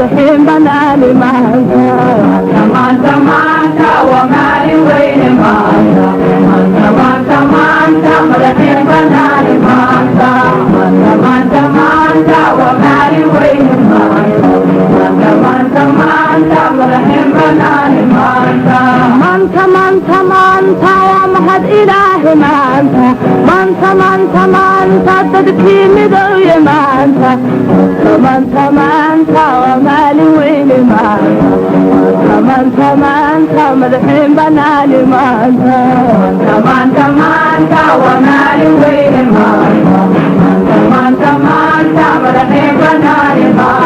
Madaxiin banaani maanta. Maanta, maanta waa maalin weyne maanta. Maanta, maanta, maanta, madaxiin banaani maanta. Maanta, maanta, maanta waa maalin weyne maanta. Maanta, maanta, maanta, madaxiin banaani maanta. Maanta, maanta, maanta waa mahad Ilaahi maanta. Maanta, maanta, maanta dadkii midooye maanta. Maanta, maanta waa maalin weyne maanta. Maanta, maanta, madaxiin banaani maanta. Maanta, maanta waa maalin weyne maanta. Maanta, maanta, madaxiin banaani maanta.